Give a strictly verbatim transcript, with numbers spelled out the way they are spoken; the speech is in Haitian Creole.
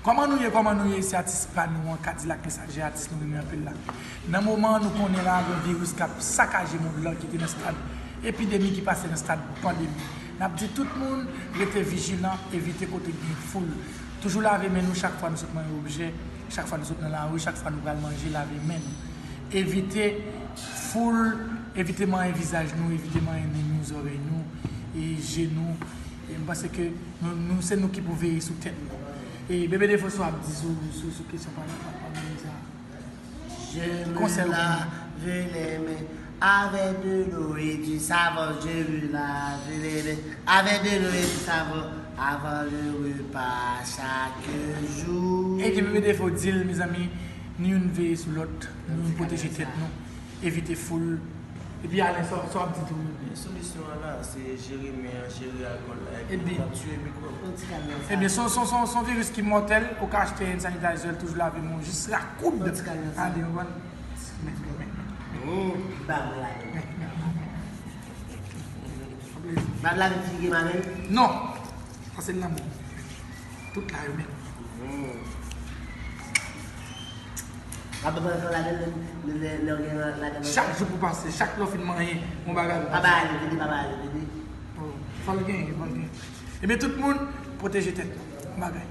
Kòman nou ye, kòman nou ye, se atis pa nou an, Kadilak Mesaje, atis nou renmen anpil la. Nan moman an, nou konnen la, gen viris k ap sakaje mond lan, ki te nan stad epidemi, ki pase nan stad pandemi. N ap di tout moun, rete vijilan, evite kote k gen foul. Toujou lave men nou chak fwa nou sot manyen objè, chak fwa nou sot nan lari, chak fwa nou pral manje, lave men nou. Evite foul, evite manyen vizaj nou, evite manyen nen nou, zòrèy nou, e je nou. E m panse ke nou, nou se nou ki pou veye sou tèt nou. E Bebe Defo, sa w ap di sou, sou, sou kesyon pa, pa, pandemi sa a? Je me lave les mains avec de l'eau et du savon. Je me lave les mains avec de l'eau et du savon avant le repas chaque jour. E Bebe Defo di l, mezanmi, nou youn veye sou lòt, nou youn pwoteje tèt nou, evite foul. Epi Alen, sa, sa w ap di tou? Solisyon an la, se jere men an, jere alkòl la, epi n ap tiye mikwòb. Ebyen, se yon, se yon, se yon, se yon viris ki mòtèl, ou ka achte hand sanitizer, toujou lave men w, jis rakoud. Ade, w konprann? Men, men, men. Ba m la. Ba m la, men figi m a men. Non! Sa se lanmou. Tout la yo men. Ap pran san ladan l, lè, lè w gen ladan l. Chak jou pou pase, chak lè w fin manyen, yon bagay pou pase. Pa ba ale vide, pa ba ale vide. Oh, fò l genyen, fò l genyen. Ebyen, tout moun, pwoteje tèt nou. Yon bagay.